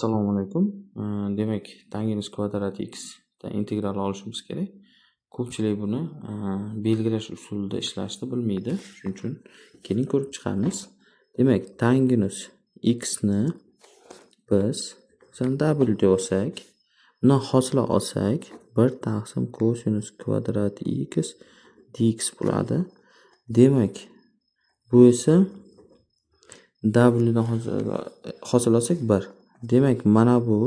Assalomu alaykum. Demak, tanginus kvadrat x dan integral olishimiz kerak. Ko'pchilik buni belgilash usulida ishlashni bilmaydi. Shuning uchun keling, ko'rib chiqamiz. Demak, tanginus x ni biz, masalan, w deb olsak, bundan hosila olsak, 1 taqsim kosinus kvadrat x dx bo'ladi. Demak, bu esa w dan hosil olsak 1. Demak, mana bu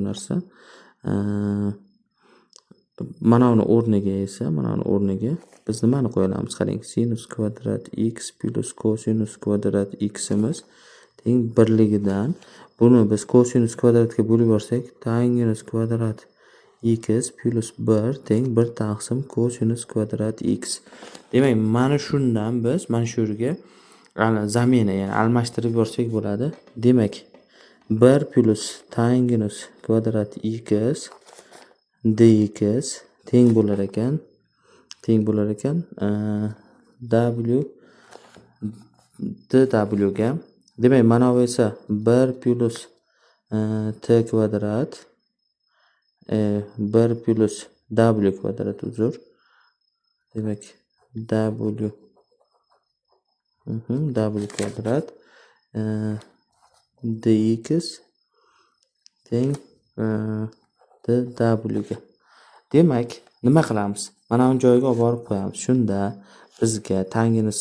narsa, mana buni o'rniga esa, mana buni o'rniga biz nimani qo'ya olamiz? Qarang, sinus kvadrat x plyus kosinus kvadrat ximiz teng birligidan buni biz kosinus kvadratga bo'lib yuborsak, tanginus kvadrat x plyus 1 teng 1 taqsim kosinus kvadrat x. Demak, mana shundan biz mana shu yerga замена, ya'ni almashtirib yuborsak bo'ladi. Demak, 1 plyus tanginus kvadrat x dx teng bo'lar ekan w dw ga. Demak, mana bu esa 1 plyus t kvadrat, 1 plyus w kvadrat, uzr. Demak, w kvadrat dx teng dw ga. Demak, nima qilamiz? Mana buni joyiga olib borib qo'yamiz. Shunda bizga tanginus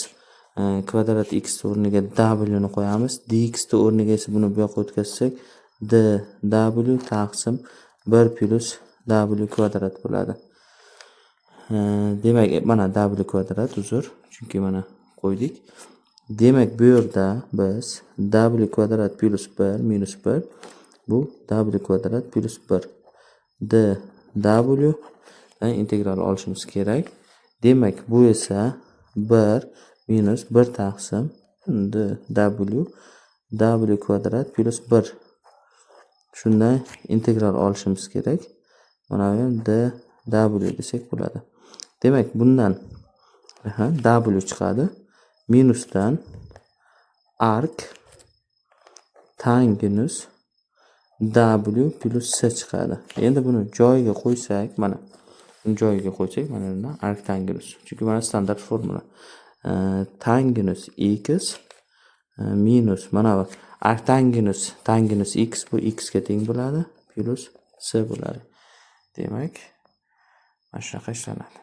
kvadrat x o'rniga w ni qo'yamiz. Dx ni o'rniga esa buni bu yoqqa o'tkazsak, dw taqsim 1 plyus w kvadrat bo'ladi. Demak, mana w kvadrat, uzr, chunki mana qo'ydik. Demak, bu yerda biz w kvadrat plyus 1 minus 1, bu w kvadrat plyus 1 d w integral olishimiz kerak. Demak, bu esa 1 minus 1 taqsim d w w kvadrat plyus 1. Shundan integral olishimiz kerak. Mana bu ham d w desak bo'ladi. Demak, bundan w chiqadi. Minusdan ark tanginus w plyus c chiqadi. Endi buni joyiga qo'ysak, mana buni joyiga qo'ysak, mana bundan ark tanginus. Chunki mana standart formula. Tanginus x minus mana bu ark tanginus tanginus x, bu x ga teng bo'ladi, plyus c bo'ladi. Demak, mana shunaqa ishlanadi.